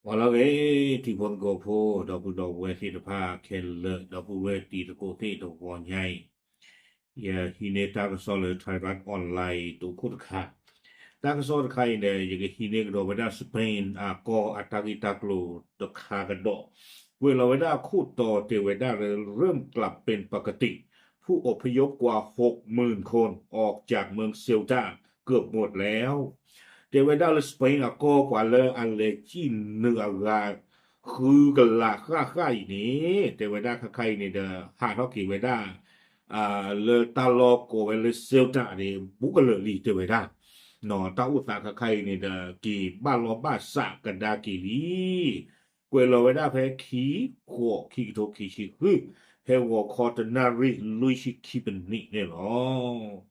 ပှၤလီၤဂ့ၤ တံၤဖိသကိးဖိ ဒီပုၢ်ဒီဝဲၢ်သ့ၣ်တဖၣ်ခဲလၢာ် ဒီပုၢ်ဝဲၢ်တံၤသကိးသ့ၣ်တဂီၤညါအံၤ, ယဟံးန့ၢ်တၢ်ကစီၣ်လၢ Thairath Online တခိၣ်တခါ, တၢ်ကစီၣ်တခါအံၤန့ၣ် ယကဟံးန့ၢ်ကဒီးဝဲဒၣ် Spain အကီၢ်အတၢ်ဂ့ၢ်တၢ်ကျိၤတခါကဒီး, ကွဲးလီၤဝဲဒၣ်အခိၣ်တီတဲဝဲဒၣ်လၢ เริ่มกลับเป็นปกติ ผู้อพยพกว่าหกหมื่นคนออกจากเมืองเซลตาเกือบหมดแล้ว တဲဝဲဒၣ်လၢ Spain အကီၢ် ပှၤလၢအလဲၤစံၣ်နုာ်အဂၤ ဃုကလးဃၣ်ဃၣ်အံၤန့ၣ် တဲဝဲဒၣ်ခါခါအံၤန့ၣ်ဒီး ဟးထီၣ်က့ၤဝဲဒၣ် လၢတၢ်လီၢ်ကိးဝဲလၢ Ceuta န့ၣ် ဘူးကလၢာ်လံ တဲဝဲဒၣ်, တၢ်အိၣ်သးခါခါအံၤန့ၣ်ဒီး က့ၤဘၣ်လီၢ်ဘၣ်စးကဒါက့ၤလံ ကွဲးလီၤဝဲဒၣ်ဖဲခံဃိး ခံကထိခံဆံဃု ဖဲဂီၤခီတနၣ်ရံၣ်လွံၢ်ဆံခံပနံးန့ၣ်လီၤ.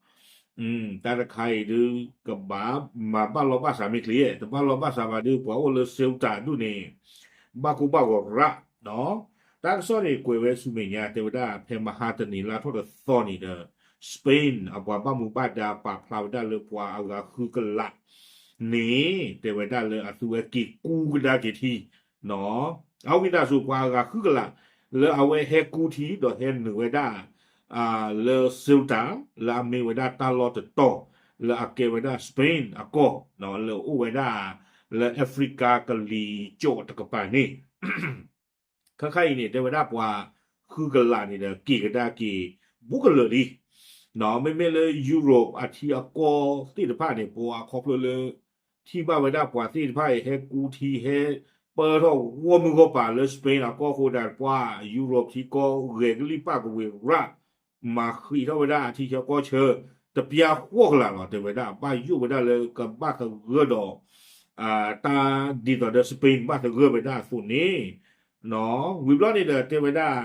တၢ်တခါအံၤဒုး ကဘၣ်မၤဘၣ်လီၢ်ဘၣ်စးမ့ၢ်ချ့, တဘၣ်လီၢ်ဘၣ်စးဘၣ်ဒုး ပှၤအိၣ်လၢ Ceuta ဒူၣ်န့ၣ် ဘၣ်ကိၢ်ဘၣ်ဂီၤရၣ်, တၢ်ကစီၣ်န့ၣ်ကွဲးဝဲဆူမဲာ်ညါ တဲဝဲဒၣ်ဖဲမဟါတနံၤလါထီၣ်တသီန့ၣ်ဒီး Spain အပှၤဘၣ်မူဘၣ်ဒါပာ်ဖျါဝဲဒၣ်လၢပှၤအဂၤဃုကလးန့ၣ် တဲဝဲဒၣ်လၢအသုဝဲက့ၤကူကဒါက့ၤထံ အဝံသးစူၤပှၤအဂၤဃုကလး လၢအဝဲဟဲကူထံဒီးဟဲနုာ်ဝဲဒၣ် လၢ Ceuta လၢအမ့ၢ်ဝဲဒၣ်တၢ်လီၢ်တတီၤ လၢအကဲဝဲဒၣ် Spain အကီၢ် လၢအအိၣ်ဝဲဒၣ် လၢ Africa ကလံၤကၠီၣ်တကပၤန့ၣ် ခါခါအံၤန့ၣ် တဲဝဲဒၣ်ပှၤဃုကလးန့ၣ်ဒီး က့ၤကဒါက့ၤ ဘူးကလၢာ်လံ မ့မ့ၢ်လၢ Europe အထံအကီၢ်သ့ၣ်တဖၣ်န့ၣ် ပှၤခီဖျိလၢ ထံၣ်ဘၣ်ဝဲဒၣ်ပှၤသ့ၣ်တဖၣ်အံၤ ဟဲကူထံ ဟဲပၢထီၣ်ဂီၢ်မုၢ်ဂီၢ်ပၤလၢ Spain အကီၢ်အဃိဒီး ပှၤ Europe ထံကီၢ် ဂဲၤကလံၣ်ပၣ်ကဝ့ၤရၣ် မၤဃံးထီၣ်ဝဲဒၣ်အထံဆၢကီၢ်ဆၢ တပျၢၤဃိးကလးလီၤ တဲဝဲဒၣ် ဘၣ်ယိၣ်ဝဲဒၣ်လၢကဘၣ်သဂၢၢ်ဒီး တၢ်ဒ်သိးဒီး Spain ဘၣ်သဂၢၢ်ဝဲဒၣ်အသိးန့ၣ် ဝံၤဘျီန့ၣ်ဒီးတဲဝဲဒၣ်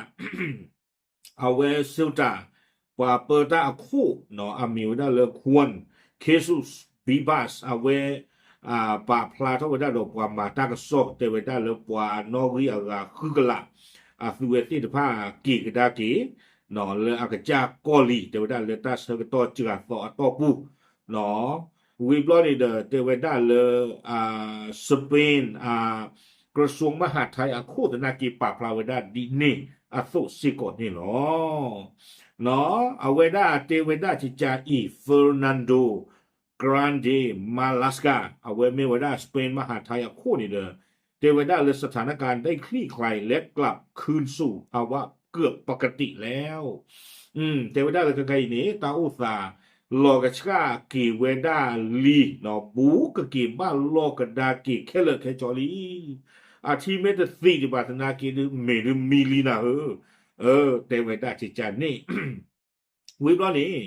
အဝဲ Ceuta ပှၤပၢတၢ်အခိၣ် အမံၤဝဲဒၣ်လၢ Juan Jesus Bibas အဝဲ ပာ်ဖျါထီၣ်ဝဲဒၣ်ဒီးပှၤမၤတၢ်ကစီၣ် တဲဝဲဒၣ်လၢပှၤနီၣ်ဂံၢ်အဂၤဃုကလး အသုဝဲသ့ၣ်တဖၣ်က့ၤကဒါက့ၤ လၢအကစၢ်ကီၢ်လံ တဲဝဲဒၣ်လၢတၢ်ဆၢကတီၢ်စှၤသီအတီၢ်ပူၤ ဝံၤဘျီန့ၣ်ဒီးတဲဝဲဒၣ်လၢ Spain အ กระทรวงมหาดไทย အခိၣ်သနာ်က့ပာ်ဖျါဝဲဒၣ်ဒ်န့ၣ်အသိးစ့ၢ်ကီးန့ၣ်လီၤ. အဝဲဒၣ်တဲဝဲဒၣ်ကကါအံၤ Fernando Grande Marlaska အဝဲမ့ၢ်ဝဲဒၣ် Spain မဟါထဲအခိၣ်န့ၣ်ဒီး တဲဝဲဒၣ်လၢ สถานการณ์ได้คลี่คลายและกลับคืนสู่ภาวะเกือบปกติแล้ว တဲဝဲဒၣ်လၢခဲခါအံၤန့ၣ် တၢ်အိၣ်သး လီၤကဆှၣ်က့ၤဝဲဒၣ်လံ ဘူးကက့ၤဘၣ်လီၢ်ကဒါက့ၤခဲလၢာ်ခဲဆ့လံ. အထံမ့ၢ်တသံဒံးဘၣ်သနာ်က့ဒုး မ့ၢ်ဒုးမံလံနၤဧၢ, တဲဝဲဒၣ်ကကါန့ၣ် ဝံၤဘျီန့ၣ်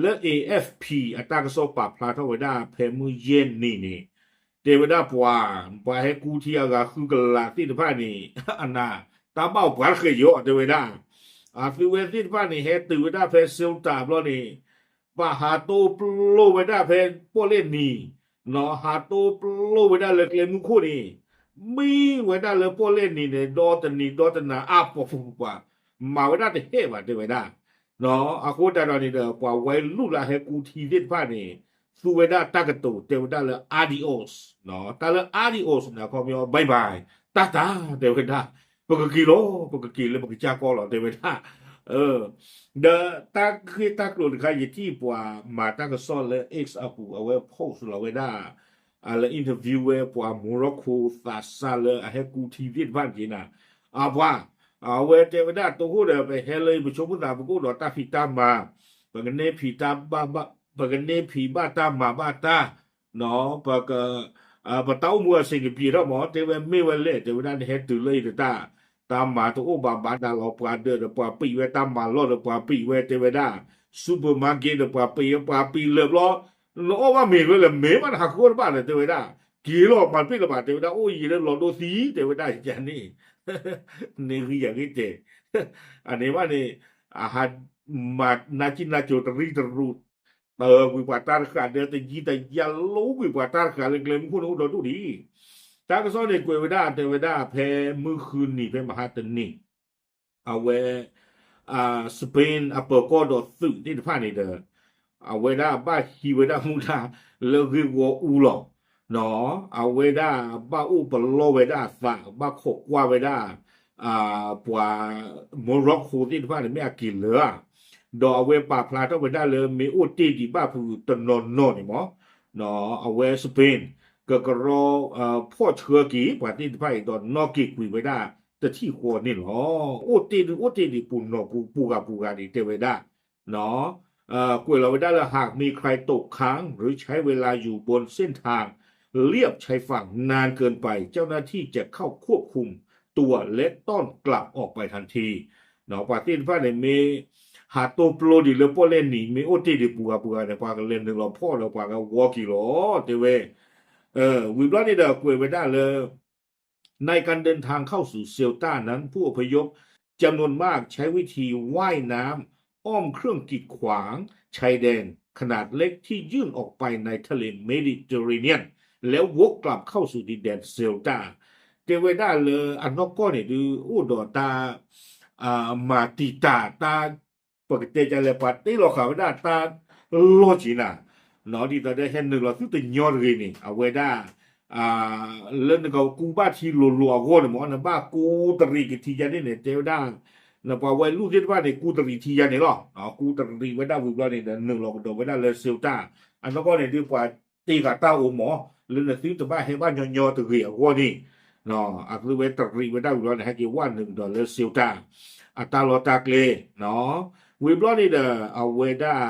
လၢ A F P အတၢ်ကစီၣ်ပာ်ဖျါထီၣ်ဝဲဒၣ်ဖဲမုၢ်ယဲၢ်နံၤန့ၣ် တဲဝဲဒၣ်ပှၤ ပှၤဟဲကူထံအဂၤဃုကလးသ့ၣ်တဖၣ်န့ၣ် အနၢ် တၢ်ဘၣ်အိၣ်ပှၤတဃဲးယီၤ တဲဝဲဒၣ် အသုဝဲသ့ၣ်တဖၣ်န့ၣ် ဟဲတုၤဝဲဒၣ်ဖဲ Ceuta ဘျီန့ၣ် ပှၤဟးတိပျိဝဲဒၣ်ဖဲပီၣ်လဲၣ်နံၤ ဟးတိပျိဝဲဒၣ်လၢကျဲမုၢ်ခိၣ်န့ၣ် မံဝဲဒၣ်လၢပီၣ်လဲၣ်နံၤန့ၣ် ဒီတနံၤဒီတနၤအါပှၤပှၤပှၤ မၤဝဲဒၣ်တဟဲဘၣ်တဲဝဲဒၣ် အဃိသတးဒီးန့ၣ်ဒီး ပှၤဝဲလူၢ်လၢဟဲကူထံသ့ၣ်တဖၣ်န့ၣ် သူဝဲဒၣ်တၢ်ကတိၤတဲဝဲဒၣ်လၢ adios တၢ်လၢ adios န့ၣ် အခီပညီ bye bye တၢ်တၢ်တဲဝဲဒၣ် ပကက့ၤလီၤ ပကက့ၤလၢပကစၢ်ကီၢ်လီၤ တဲဝဲဒၣ် ဒီးတၢ်ဂ့ၢ်တၢ်ကျိၤတခါ ယထံၣ်ပှၤမၤတၢ်ကစီၣ်လၢ X အပူၤ အဝဲ post လီၤဝဲဒၣ် လၢ interview ဝဲပှၤ Morocco သးစၢ်လၢအဟဲကူထံသ့ၣ်တဖၣ်န့ၣ် အပှၤ အဝဲတဲဝဲဒၣ် တိခိၣ်ဒီး ပဟဲလၢပဆိကမိၣ်သး ပကအိၣ်ဒီးတၢ်ဖံးတၢ်မၤ ပကန့ၢ်ဖံးတၢ်ဘၣ် ပကန့ၢ်ဖံးဘၣ်တၢ်မၤဘၣ်တၢ် ပက ပတၢ်အိၣ်မူအဆင်ကပံၤထီၣ်မး တဲဝဲမ့ၢ်ဝဲလဲၣ် တဲဝဲဒၣ် နဟဲတုၤလၢအံၤတတၢ် တၢ်မၤတအိၣ်ဘၣ်ဘၣ် တၢ်လီၤပှၤဒၢးဒီးပှၤပံးဝဲ တၢ်မၤလီၢ်ဒီးပှၤပံးဝဲ တဲဝဲဒၣ် supermarket ဒီးပှၤပံးဝဲ ပှၤပံးလၢာ်ဘျီ နအီၣ်ဘၣ်မ့ၤလၢလဲၣ် မ့ၢ်ဘၣ်နဟးဃုအီၣ်တဘၣ်ဒီး တဲဝဲဒၣ် က့ၤလီၤ မၤတပ့ၢ်လၢၤဘၣ် တဲဝဲဒၣ် အိၣ်ယံၤလၢလီၤဒိသံ တဲဝဲဒၣ် ယန့ၣ် န့ၣ်ဂံၢ်ယၤဂ့ၤတဲာ် အန့ၣ်ဘၣ်န့ၣ် အဟးမၤနါကံၣ်နါကိၤတရံးတရူး တၢ်ဝံၤပှၤတၢ်တဃာ်ဒီးတယံၤတယၤ လီၤဝံၤပှၤတၢ်တဃာ်လၢကျဲမုၢ်ခိၣ်န့ၣ်အိၣ်ဒီဒူၣ်ဒံး တၢ်ကစီၣ်န့ၣ်ကွဲးဝဲဒၣ် တဲဝဲဒၣ်ဖဲမုၢ်ဃုနံၤဖဲမဟါတနံၤ အဝဲ Spain အပၢၤကီၢ်ဒီးသုးသ့ၣ်တဖၣ်န့ၣ်ဒီး အဝဲဒၣ်ဘၣ်ဟံးဝဲဒၣ်မူဒါလၢဂ့ၢ်ဝီအူလီၤ. အဝဲဒၣ်ဘၣ်အိၣ်ပလီၢ်ဝဲဒၣ်အသး ဘၣ်ခိးကွၢ်ဝဲဒၣ် ပှၤ Morocco သ့ၣ်တဖၣ်န့ၣ်မ့ၢ်အက့ၤလၢၤဧါ, ဒီးအဝဲပာ်ဖျါထီၣ်ဝဲဒၣ်လၢမ့ၢ်အိၣ်တ့ၢ်ဒံးဘၣ်ဖုးတနီၤနီၤန့ၣ်မ့ၢ် အဝဲ Spain ကကရီဖီၣ်ဆှၢက့ၤပှၤသ့ၣ်တဖၣ်အံၤ ဒီးနီၣ်က့ၤကွံာ်ဝဲဒၣ်တထံၣ်ဃီန့ၣ်လီၤ. အိၣ်တ့ၢ်ဒုးအိၣ်တ့ၢ်ဒံးပူၤနီၢ်ပူၤ ပူၤဂၤပူၤဂၤန့ၣ် တဲဝဲဒၣ် ကွဲးလီၤဝဲဒၣ်လၢ หากมีใครตกค้างหรือใช้เวลาอยู่บนเส้นทางเลียบชายฝั่งนานเกินไป เจ้าหน้าที่จะเข้าควบคุมตัวและต้อนกลับออกไปทันที ပှၤသ့ၣ်တဖၣ်န့ၣ်မ့ၢ် ဟးတိၢ်ပျိဒံးလၢပီၣ်လဲၣ်နံၤ မ့ၢ်အိၣ်တ့ၢ်ဒံးပူၤဂၤပူၤဂၤန့ၣ် ပှၤကလဲၤနုာ်လီၤဖီၣ်ဒီးပှၤကဝီက့ၤလီၤ တဲဝဲ ဝံၤဘျီန့ၣ်ဒီးကွဲးဝဲဒၣ်လၢ ในการเดินทางเข้าสู่เซลตานั้น ผู้อพยพจำนวนมากใช้วิธีว่ายน้ำอ้อมเครื่องกีดขวางชายแดนขนาดเล็กที่ยื่นออกไปในทะเลเมดิเตอร์เรเนียน แล้ววกกลับเข้าสู่ดินแดนเซลตา တဲဝဲဒၣ်လၢအနီၢ်ကီၢ်န့ၣ်ဒုး အိၣ်ဒီးတၢ် မၤတံာ်တာ်တၢ် ပကတဲဒ်လဲၣ် ပှၤတ့လီၤဃာ်ဝဲဒၣ်တၢ်လီၢ်က့ၤနၤ ဒ်သိးဒီးဟဲနုာ်လီၤသုတညီတဂ့ၤန့ၣ် အဝဲဒၣ် လၢနကကူဘၣ်ထံလိၤလိၤအဂီၢ်န့ၣ်မ့ၢ် နဘၣ်ကူတရံးက့ၤထံယါန့ၣ်န့ၣ် တဲဝဲဒၣ် နပှၤဝဲလူၢ်သ့ၣ်တဖၣ်န့ၣ် ကူတရံးထံယါန့ၣ်လီၤ. ကူတရံးဝဲဒၣ်ဝံၤဘျီန့ၣ်ဒီး နုာ်လီၤကဒီးဝဲဒၣ်လၢ Ceuta အနီၢ်ကီၢ်န့ၣ်ဒုး ပှၤတ့ဃာ်တၢ်အိၣ်မး လၢနသုတဘၣ်ဟဲဘၣ်ညီညီတဂ့ၤအဂီၢ်န့ၣ် အသုဝဲတရံးဝဲဒၣ်ဝံၤဘျီန့ၣ် ဟဲက့ၤဝဲနုာ်ကဒီးလၢ Ceuta အတၢ်လီၢ်တၢ်ကျဲ ဝံၤဘျီန့ၣ်ဒီး အဝဲဒၣ်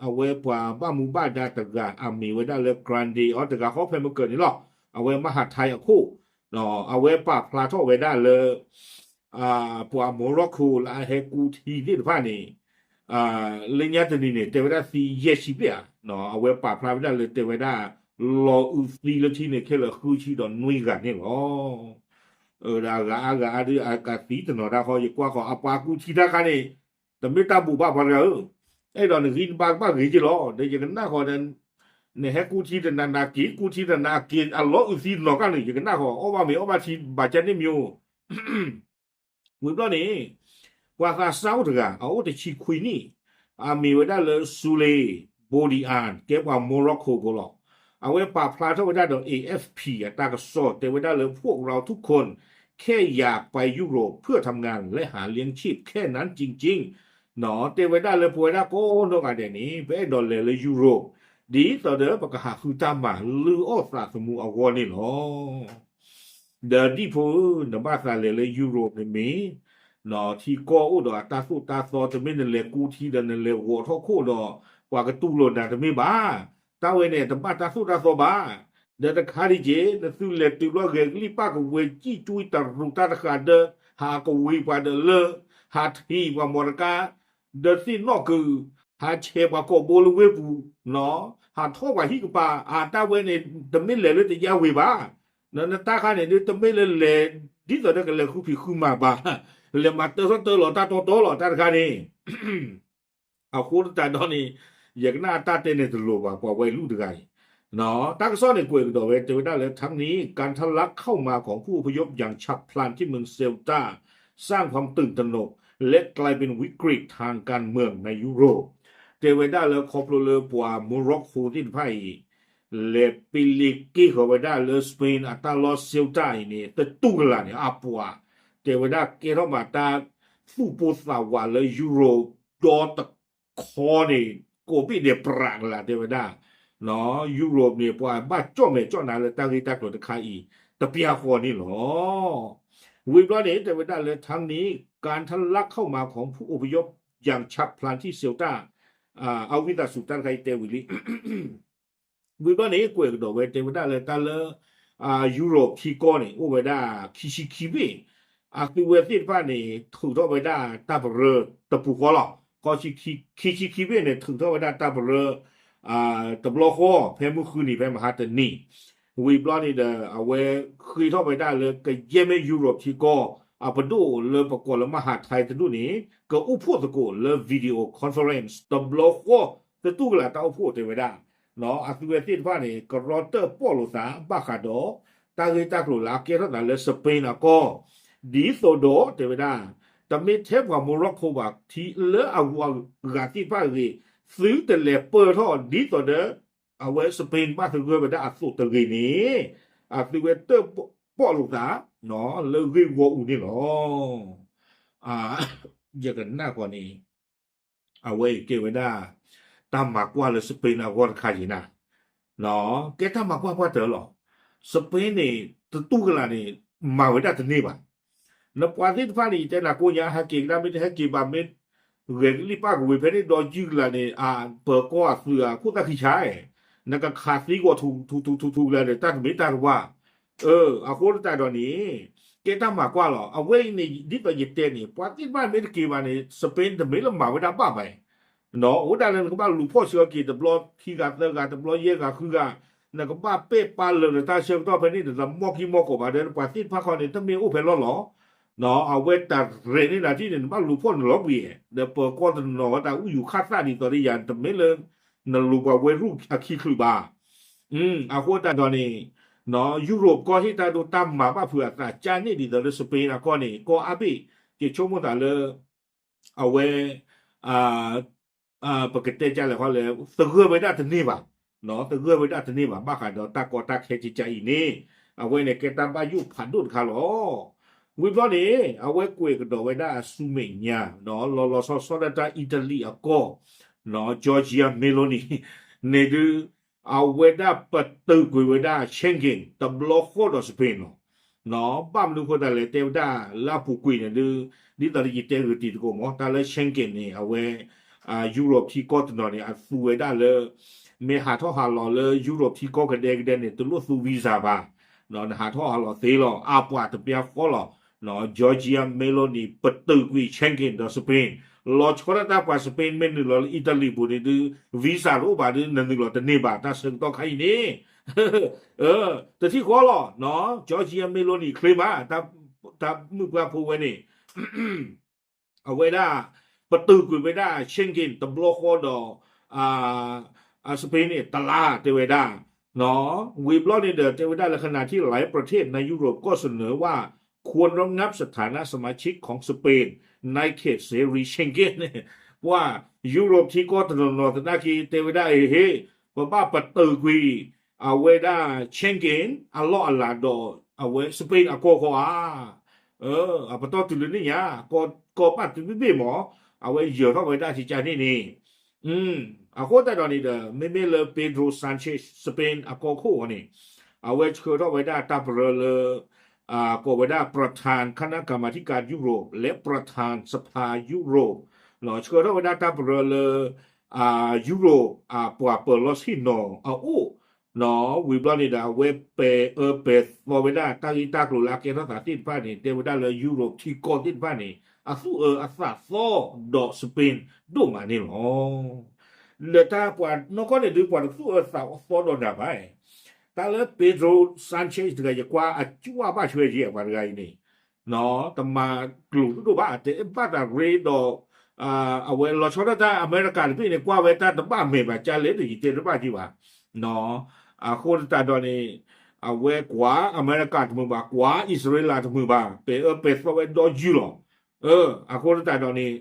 အဝဲပှၤဘၣ်မူဘၣ်ဒါတဂၤ အမ့ၢ်ဝဲဒၣ်လၢ Grande အီၤတဂၤဃီဖဲမုၢ်ကၢၢ်န့ၣ်လီၤ. အဝဲ မဟါထဲအခိၣ် အဝဲပာ်ဖျါထီၣ်ဝဲဒၣ်လၢ ပှၤ Morocco လၢအဟဲကူထံသ့ၣ်တဖၣ်န့ၣ် လၢညါတနံၤန့ၣ် တဲဝဲဒၣ်သံယဲၢ်ဆံဘျဲၣ်ဧါ, အဝဲပာ်ဖျါဝဲဒၣ်လၢတဲဝဲဒၣ် လီၤအုးသံလၢထံန့ၣ် ခဲလၢာ်ဃုဆံဒီးနွံဂၤန့ၣ်လီၤ. ဒီးအဂၤအါဂၤအါဒုး အကသံတနီၤတၢ်ဃီ ယကွၢ်ဃီ အပှၤကူထံတၢ်ခါန့ၣ် တမ့ၢ်တၢ်ဘူၣ်ဘၣ်ပှၤတဂၤဧၢ, အဲၣ်ဒိးနဂံၢ်နဘါကဘၣ်ဂ့ၤက့လီၤ. ဒီးယကနၣ်ဃီဒီး နဟဲကူထံတနၤနၤက့ၤ ကူထံတနၤက့ၤ အလီၤအုးသံတနီၤကၢ်န့ၣ် ယကနၣ်ဃီ အီၣ်ဘၣ်မ့ၤအီၣ်ဘၣ်ထံ ဘၣ်ကဲန့ၣ်မ့ၢ်အိၣ် ဝံၤဘျီန့ၣ် ပှၤသးစၢ်အိၣ်တဂၤ အအိၣ်တဆံခွံနံၣ် အမ့ၢ်ဝဲဒၣ်လၢ Souley Boudouine ကဲပှၤ Morocco ဖိလီၤ. အဝဲပာ်ဖျါထီၣ်ဝဲဒၣ်ဒီး A F P အတၢ်ကစီၣ် တဲဝဲဒၣ်လၢ พวกเราทุกคนแค่อยากไปยุโรปเพื่อทำงานและหาเลี้ยงชีพแค่นั้นจริงๆ တဲဝဲဒၣ်လၢပဝဲဒၣ်ကိးနီၢ်ဂၤဒဲးန့ၣ် ပအဲၣ်ဒိးလဲၤလၢ Europe ဒ်သိးဒီးပကဟးဃုတၢ်မၤလုၢ်အီၣ်သးသမူအဂီၢ်န့ၣ်လီၤ. ဒီးဒံၣ်ဖိဧၢ, နဘၣ်သးလဲၤလၢ Europe န့ၣ်မ့ၢ် ထံကီၢ်အိၣ်ဒီးအတၢ်သိၣ်တၢ်သီ တမ့ၢ်နလဲၤကူထံဒီးနလဲၤဂီၤထီၣ်ခိၣ်ဒီး ပှၤကတူၢ်လိာ်နၤတမ့ၢ်ဘၣ်. တၢ်ဝဲန့ၣ် တဘၣ်တၢ်သိၣ်တၢ်သီဘၣ်. ဒီးတခါဒံးက့ၤ နသုလဲၤတုၤဘျီဂဲၤကလံၣ်ပၣ်ကဝဲၤ ကံၣ်ကွံတရူးတၢ်တဃာ်ဒီး ဟးကဝံၤပှၤဒီးလၢ ဟးထံၣ်ပှၤမီတကါ ဒီးသ့ၣ်နီၣ်ကုာ် ဟးဆဲးပှၤကိာ်ဘိလၢဝ့ၢ်ပူၤ ဟးထီၣ်ပှၤဟံၣ်ကပၤ အတၢ်ဝဲန့ၣ် တမ့ၢ်လဲၤလၢတယါဝ့ၤဘၣ်. နတၢ်ခါန့ၣ်ဒုး တမ့ၢ်လၢလဲၤ ဒ်သိးဒီးကလဲၤဃုဖံးဃုမၤဘၣ်. လဲၤမၤတၢထီၣ်တၢလီၤတၢ်တီတီလီၤ တၢ်တခါန့ၣ် အဃိသတးဒီးန့ၣ် ယကနၣ်အတၢ်တဲန့ၣ်တလိၤဘၣ် ပှၤဝဲလူၢ်တဂၤအံၤ တၢ်ကစီၣ်န့ၣ်ကွဲးကဒီးဝဲ တဲဝဲဒၣ်လၢ ทั้งนี้การทะลักเข้ามาของผู้อพยพอย่างฉับพลันที่เมืองเซลตาสร้างความตื่นตระหนกและกลายเป็นวิกฤตทางการเมืองในยุโรป တဲဝဲဒၣ်လၢခီဖျိလၢပှၤ Morocco သ့ၣ်တဖၣ်အံၤ လဲၤပ့လ့က့ဃီၤဝဲဒၣ်လၢ Spain အတၢ်လီၢ် Ceuta အံၤန့ၣ် တတူၢ်ကလာ်န့ၣ် အပှၤ တဲဝဲဒၣ်ကဲထီၣ်မးတၢ်သူၣ်ပိၢ်သးဝးလၢ Europe ဒီတခီန့ၣ် ကိးဘ့ၣ်ဒဲးပြးကလာ် တဲဝဲဒၣ် Europe န့ၣ် ပှၤဘၣ်ကၠီၣ်မဲာ်ကၠီၣ်နါလၢတၢ်ဂ့ၢ်တၢ်ကျိၤတခါအံၤ တပျၢ်ဃီန့ၣ်လီၤ. ဝံၤဘျီန့ၣ် တဲဝဲဒၣ်လၢ ทั้งนี้การทะลักเข้ามาของผู้อพยพอย่างฉับพลันที่เซลตา အဝံသးစူၤတၢ်တခါအံၤတဲဝံၤလံ ဝံၤဘျီန့ၣ် ကွဲးကဒီးဝဲတဲဝဲဒၣ်လၢတၢ်လၢ Europe ထံကီၢ်န့ၣ် အိၣ်ဝဲဒၣ်ခံဆံခံဘ့ၣ် အသုဝဲသ့ၣ်တဖၣ်န့ၣ် ထုးထီၣ်ဝဲဒၣ်တၢ်ပရၢတပူၤဃီလီၤ. ခံဆံခံဘ့ၣ်န့ၣ် ထုးထီၣ်ဝဲဒၣ်တၢ်ပရၢ တဘျီဃီ ဖဲမုၢ်ဃုနံၤဖဲမဟါတနံၤ ဝံၤဘျီန့ၣ်ဒီး အဝဲဃ့ထီၣ်ဝဲဒၣ်လၢကယဲၢ်မ့ၢ် Europe ထံကီၢ် အပဒိၣ်လၢပကိးလၢမဟါထဲတဒူၣ်န့ၣ် ကအိၣ်ဖှိၣ်သကိးလၢ video conference တဘျီဃီ တတူၢ်ကလာ်တၢ်အိၣ်ဖှိၣ်တဲဝဲဒၣ် အသုဝဲသ့ၣ်တဖၣ်န့ၣ် ကရီတၢၣ်ပီၣ်လိာ်သးဘၣ်ဃးဒီး တၢ်ဂ့ၢ်တၢ်ကျိၤလၢအကဲထီၣ်သးလၢ Spain အကီၢ် ဒ်သိးဒီးတဲဝဲဒၣ် တမ့ၢ်ထဲပှၤ Morocco ဘၣ် ထံလၢအဂုၤအဂၤသ့ၣ်တဖၣ်အဂ့ၢ် သုတလဲၤပၢၢ်ထီၣ်ဒ်သိးဒီး အဝဲ Spain ဘၣ်သဂၢၢ်ဝဲဒၣ်အသိးတဂ့ၤန့ၣ် အသုဝဲတၢၣ်ပီၣ်လိာ်သး လၢဂ့ၢ်ဂီၢ်အူန့ၣ်လီၤ. ယကနၣ်ဃီန့ၣ် အဝဲအံၤကဲဝဲဒၣ် တၢ်မၤကွၢ်လၢ Spain အဂီၢ်တခါယံၤနၤ, ကဲတၢ်မၤကွၢ်ပှၢ်တၢၢ်လီၤ. Spain န့ၣ် တတူၢ်ကလာ်န့ၣ် မၤဝဲဒၣ်တန့ၢ်ဘၣ်. နပှၤသ့ၣ်တဖၣ်န့ၣ် ယတဲနၤကိးညါ ဟဲက့ၤကဒါမ့ၢ်တဟဲက့ၤဘၣ်မ့ၢ် ဂဲၤကလံၣ်ပၣ်ကဝ့ၤဖဲန့ၣ်ဒီးယုၢ်ကလာ်န့ၣ် အပၢၤကီၢ်အသုးအခိၣ်သၣ်ခံဆါ နကခးသံကွၢ်ထူထူထူထူထူကလာ်န့ၣ် တၢ်တမ့ၢ်တၢ်တဝၢ် အဃိသတးဒီးန့ၣ် ကဲတၢ်မၤကွၢ်လီၤ. အဝဲအံၤန့ၣ် ဒ်သိးယတဲန့ၣ် ပှၤသ့ၣ်တဖၣ်မ့ၢ်တက့ၤဘၣ်န့ၣ် Spain တမ့ၢ်လၢမၤဝဲဒၣ်ဘၣ်ဘၣ် အိၣ်ဒၣ်လၢနကဘၣ်လူၤဖီၣ်ဆှၢက့ၤ တဘျီခံဂၤသၢဂၤ တဘျီယဲၢ်ဂၤဃုဂၤ, နကဘၣ်ပဲာ်ပာ်လၢာ်နတၢ်ဆၢကတီၢ်ဖဲန့ၣ် နတမီၢ်ကံၢ်မီၢ်ကိးဘၣ်ဒီး နပှၤသ့ၣ်တဖၣ်ခီန့ၣ် တမ့ၢ်အိၣ်ဖဲလီၢ်လီၤ. အဝဲတၢ်ရဲၣ်န့ၢ်နၤထံၣ်န့ၣ် နဘၣ်လူၤဖီၣ်နလီၤဘှံး, ဒီးပၢၤကီၢ်တနီၤနီၤဝဲတၢ်အူယူၤခၣ်သၣ်ဒ်သိးဒီးယၤ တမ့ၢ်လၢ နလူၤပှၤဝဲရူၢ်အခံချုးဘၣ်. အဃိသတးဒီးန့ၣ် ယူရိၣ်ကီၢ်ဟ့ၣ်တၢ်ဒိတၢ်မၤဘၣ်ဖုးအသးကၢ်န့ၣ်ဒ်သိးလၢ Spain အကီၢ်န့ၣ် ကီၢ်အါဘ့ၣ် ယဆိကမိၣ်သးလၢ အဝဲ ပကတဲကၢ်လဲၣ်ဃီလဲၣ် သဂၢၢ်ဝဲဒၣ်တန့ၢ်ဘၣ်, သဂၢၢ်ဝဲဒၣ်တန့ၢ်ဘၣ် ဘၣ်ဃးဒီးတၢ်ကီတၢ်ခဲကၢ်အံၤန့ၣ် အဝဲန့ၣ်ကဲတၢ်ဘၣ်ယိၣ်ဖးဒိၣ်တခါလီၤ. ဝံၤဘျီန့ၣ် အဝဲကွဲးကဒီးဝဲဒၣ်အစုမဲာ်ညါ လီၤလီၤဆီဆီဒၣ်တၢ်အံၣ်တလံၣ်အကီၢ် Giorgia Meloni န့ၣ်ဒုး အဝဲဒၣ်ပတုာ်ကွံာ်ဝဲဒၣ် Schengen တဘျီဃီဒီး Spain လီၤ. ဘၣ်မနုၤဃိသတးလဲၣ် တဲဝဲဒၣ်လၢအပူၤကွံာ်န့ၣ်ဒုး ဒ်သိးလၢယတဲဂ့ၤတံၤသကိးမး တၢ်လၢ Schengen န့ၣ် အဝဲ ယူရိၣ်ထံကီၢ်တနီၤန့ၣ် အသူဝဲဒၣ်လၢ မ့ၢ်ဟးထီၣ်ဟးလီၤလၢယူရိၣ်ထံကီၢ်ကဒဲကဒဲန့ၣ် တလိၣ်သူ visa ဘၣ်, နဟးထီၣ်ဟးလီၤသ့လီၤ အါပှၤတပျၢ်ဃီလီၤ. Giorgia Meloni ပတုာ်ကွံာ် Schengen ဒီး Spain လီၤဆီဒၣ်တၢ်ပှၤ Spain မ့ၢ်နုာ်လီၤလၢ Italy ပူၤန့ၣ်ဒုး visa တအိၣ်ဘၣ်ဒုး နနုာ်လီၤတန့ၢ်ဘၣ် တၢ်ဆၢကတီၢ်ခါအံၤန့ၣ် တထံၣ်ဃီလီၤ. Giorgia Meloni ချ့မး တၢ်မုၣ်ပှၢ်ဖိဝဲန့ၣ် အဝဲဒၣ် ပတုာ်ကွံာ်ဝဲဒၣ် Schengen တဘျီဃီဒီး Spain န့ၣ် တလါတဲဝဲဒၣ် ဝံၤဘျီန့ၣ်ဒီး တဲဝဲဒၣ်လၢ ขณะที่หลายประเทศในยุโรปก็เสนอว่า ควรระงับสถานะสมาชิกของสเปนในเขตเสรีเชงเก้น ပှၤယူရိၣ်ထံကီၢ်တနီၤနီၤသနာ်က့ တဲဝဲဒၣ်အဟ့ ပဘၣ်ပတုာ်ကွံာ် အဝဲဒၣ် Schengen အလီၢ်အလၤဒီး အဝဲ Spain အကီၢ်ဃီဧါ. အပတီၢ်တုၤလၢန့ၣ်ညါ ကီၢ်ဘၣ်တုၤဘ့ၣ်ဘ့ၣ်မး အဝဲယၢၤထီၣ်ဝဲဒၣ်ကကန့ၣ်န့ၣ် အဃိသတးဒီးန့ၣ်ဒီး မ့မ့ၢ်လၢ Pedro Sanchez Spain အကီၢ်ခိၣ်အီၤန့ၣ် အဝဲဆှၢထီၣ်ဝဲဒၣ်တၢ်ပရၢလၢ ကိးဝဲဒၣ် ประธานคณะกรรมาธิการยุโรป และประธานสภายุโรป ဆှၢထီၣ်ဝဲဒၣ်တၢ်ပရၢလၢ ယူရိၣ် ပှၤပၢၤလီၢ်ဆ့ၣ်နီၤအအိၣ် ဝံၤဘျီန့ၣ်ဒီး အဝဲပဲၤအၢပဲၤသီဝဲဒၣ်တၢ်ဂ့ၢ်တၢ်ကျိၤလၢအကဲထီၣ်သးသ့ၣ်တဖၣ်န့ၣ် တဲဝဲဒၣ်လၢယူရိၣ်ထံကီၢ်သ့ၣ်တဖၣ်န့ၣ် အသူၣ်အၢအသးသီဒီး Spain ဒိၣ်မးန့ၣ်လီၤ. လၢတၢ်ပှၤနီၢ်ကီၢ်န့ၣ်ဒုး ပှၤတသူၣ်အၢသးသီဒီးနၤဘၣ်. တၢ်လၢ Pedro Sanchez တဂၤ ယကွၢ်အကွၢ်ဘၣ်ဆွဲက့ၤ ပှၤတဂၤအံၤန့ၣ် တမၤကျိၤဒိၣ်ဒိၣ်ဘၣ် တဲဘၣ်သးရ့ဒီး အဝဲလီၤဆီဒၣ်တၢ်အမဲရကၤတဘ့ၣ်န့ၣ် ကွၢ်ဝဲတၢ်တဘၣ်မဲာ်ဘၣ် ကလဲၣ်ဒီးယတဲတဘၣ်က့ၤဘၣ်. အဃိသတးဒီးန့ၣ် အဝဲကွၢ်အမဲရကၤတမုာ်ဘၣ် ကွၢ်အံၣ်စရ့လးတမုာ်ဘၣ် ပဲၤအၢပဲၤသီဝဲဒီယုၢ်လီၤ. အဃိသတးဒီးန့ၣ်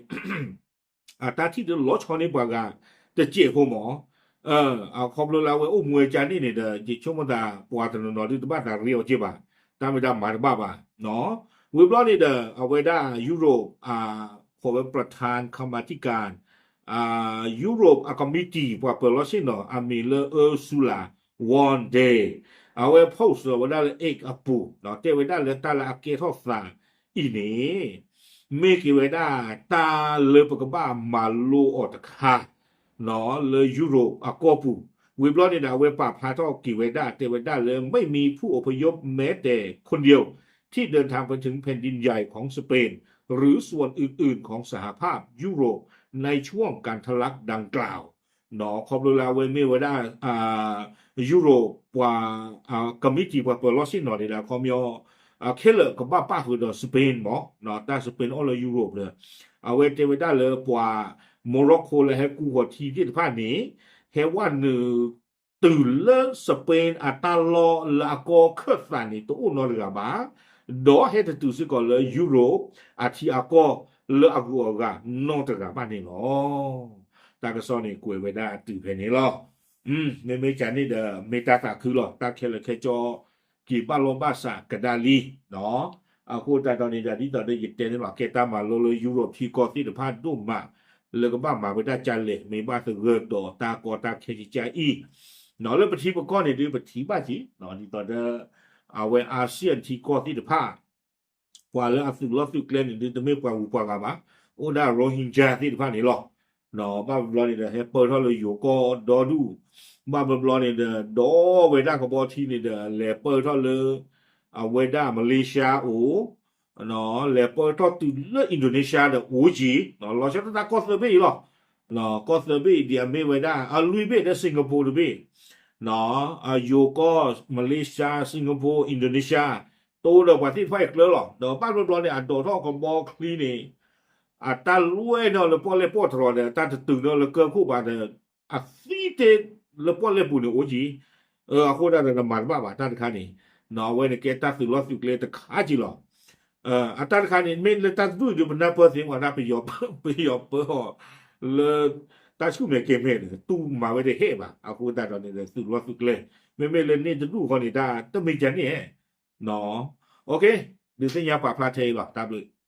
အတၢ်ထံၣ်ဒုးလီၤဆီန့ၢ်ပှၤဂၤတစဲးဖိမး အခီဖျိလၢအဝဲအိၣ်မူဝဲကန့ၣ်န့ၣ်ဒီး ယဆိကမိၣ်သးပှၤတနီၤနီၤဒုးတဘၣ်သးရ့အီၤက့ၤဘၣ် တၢ်မ့ၢ်တၢ်မၤတဘၣ်ဘၣ်. ဝံၤဘျီန့ၣ်ဒီး အဝဲဒၣ်ယူရိၣ် ခိးဝဲ ประธานคณะกรรมาธิการ ယူရိၣ်အ committee ပှၤပၢၤလီၢ်ဆ့ၣ်နီၤ အမံၤလၢ Ursula von der Leyen အဝဲ post ဝဲဒၣ်လၢ X အပူၤ တဲဝဲဒၣ်လၢတၢ်လၢအကဲထီၣ်သးအံၤန့ၣ် မ့ၢ်က့ၤဝဲဒၣ်တၢ်လၢပကဘၣ်မၤလိအီၤတခါ လၢယူရိၣ်အကီၢ်ပူၤ ဝံၤဘျီန့ၣ်ဒီး အဝဲပာ်ဖျါထီၣ်က့ၤဝဲဒၣ် တဲဝဲဒၣ်လၢ ไม่มีผู้อพยพแม้แต่คนเดียวที่เดินทางไปถึงแผ่นดินใหญ่ของสเปนหรือส่วนอื่นๆของสหภาพยุโรปในช่วงการทะลักดังกล่าว ခီဖျိလၢအဝဲမ့ၢ်ဝဲဒၣ် ယူရိၣ်ပှၤ committee ပှၤပၢၤလီၢ်ဆ့ၣ်နီၤန့ၣ်ဒီး အခီပညီ ခဲလၢာ်ကဘၣ်ပၣ်ဃုာ်ဒီး Spain မး တၢ် Spain အီၣ်လၢယူရိၣ်လၢ အဝဲတဲဝဲဒၣ်လၢပှၤ Morocco လၢဟဲကူၣ်ဃီၤထံသ့ၣ်တဖၣ်န့ၣ် ဟဲဝဲနုာ်တုၤလၢ Spain အတၢ်လီၢ်လၢအကီၢ်ခၢၣ်သးန့ၣ် တအိၣ်နီတဂၤဘၣ် ဒီးဟဲတတုၤစ့ၢ်ကီးလၢယူရိၣ်အထံအကီၢ်လၢအဂုၤအဂၤနီတဂၤဘၣ်န့ၣ်လီၤ. တၢ်ကစီၣ်န့ၣ်ကွဲးဝဲဒၣ်တုၤဖဲန့ၣ်လီၤ. မ့မ့ၢ်ကန့ၣ်ဒီး မ့ၢ်တၢ်သးခုလီၤ. တၢ်ခဲလၢာ်ခဲဆ့ က့ၤဘၣ်လီၢ်ဘၣ်စးကဒါလံ. အဃိသတးဒီးန့ၣ်ဒီး ဒ်သိးဒီးယတဲန့ၣ်လီၤ, ကဲတၢ်မၤလိလၢယူရိၣ်ထံကီၢ်သ့ၣ်တဖၣ်ဒိၣ်မး လၢကဘၣ်မၤဝဲဒၣ်ကလဲၣ်, မ့ၢ်ဘၣ်သဂၢၢ်ဒီးတၢ်ကီတၢ်ခဲကကၢ်အံၤ, လၢပထံပကီၢ်န့ၣ်ဒုး ပထံၣ်ဘၣ်က့ၤ ဒ်သိးဒီး အဝဲအၣ်စံၣ်ယၣ်ထံကီၢ်သ့ၣ်တဖၣ် ပှၤလၢအသုးလီၢ်သုးကျဲန့ၣ်ဒုး တမ့ၢ်ပှၤဂုၤပှၤဂၤဘၣ်, အိၣ်ဒၣ် Rohingya သ့ၣ်တဖၣ်န့ၣ်လီၤ. ဘၣ်ဘျီန့ၣ်ဒီး ဟဲပၢၢ်ထီၣ်လၢယိၤကီၢ်ဒီဒူၣ်, ဘၣ်ဘျီဘျီန့ၣ်ဒီး ဒီးဝဲဒၣ်ကဘီထံန့ၣ်ဒီး လဲၤပၢၢ်ထီၣ်လၢ အဝဲဒၣ် Malaysia အိၣ်, လဲၤပၢၢ်ထီၣ်တုၤလၢ Indonesia ဒီးအိၣ်က့ၤ, လီၤဆီဒၣ်တၢ်ကီၢ်သၢဘ့ၣ်အံၤလီၤ. ကီၢ်သၢဘ့ၣ်အံၤဒ်အမ့ၢ်ဝဲဒၣ် အလွံၢ်ဘ့ၣ်ဒီး Singapore တဘ့ၣ်, ယိၤကီၢ် Malaysia, Singapore, Indonesia တိဒီးပှၤသ့ၣ်တဖၣ်အံၤကျၢၤလီၤ. ဒီးဘၣ်ဘျီဘျီန့ၣ် အဒိးထီၣ်ကဘီချံန့ၣ် အတၢ်လွဲၢ်နီၣ်လၢပီၣ်လဲၣ်ပီၣ်တရီၤဒီး အတၢ်တတုၤနီၣ်လၢကၢၢ်ခိၣ်ဘၣ်ဒီး အသံတ့ၢ်လၢပီၣ်လဲၣ်ပူၤန့ၣ်အိၣ်က့ၤ, အဃိဒၣ်ဒီးနမၤတဘၣ်ဘၣ်တၢ်တခါန့ၣ်, အဝဲန့ၣ်ကဲတၢ်သုးလီၢ်သုးကျဲတခါက့ၤလီၤ. အတၢ်တခါန့ၣ် မ့ၢ်လၢတၢ်တဒူၣ်အံၤဒီး ပနၢ်ပၢၢ်သ့မးဒၣ် ပယီၤပၢအီၤ လၢ တၢ်ဆူၣ်မဲာ်ကဲၤမဲာ်န့ၣ် တူၢ်မၤဝဲတဟဲဘၣ်. အဃိသတးဒီးန့ၣ်ဒီး သုးလီၢ်သုးကျဲ မ့မ့ၢ်လၢန့ၣ်တဒူၣ်ဃီန့ၣ် တၢ်တမ့ၢ်ကန့ၣ်, ဒုးသ့ၣ်ညါပာ်ဖျါထဲအံၤလီၤ. တၢ်ဘျုး